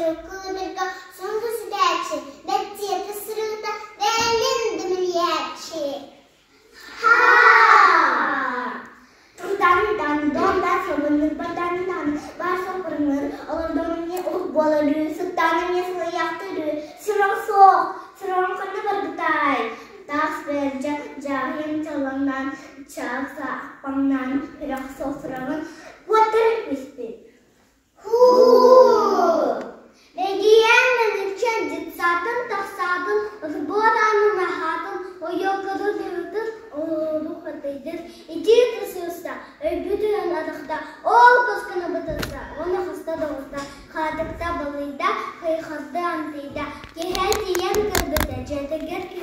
Кыыдырга сундус сүтээччи, бэттиэтэ сырыыта бээлин да мэлийээччи. Мэгийээн мэличчэн детсадтан тахсаатын, сбор аанын аһаатын, ойуоккатын ыытын, оҕолору хатыйдын, итии кысыыста, өйбүт уйан атахта, ол кыскына бытыста, уонна хаста да оҕуста, хаатыкта балыйда, хайхарды антыйда, киэһэ тиийэн көрбүтэ, дьиэтигэр.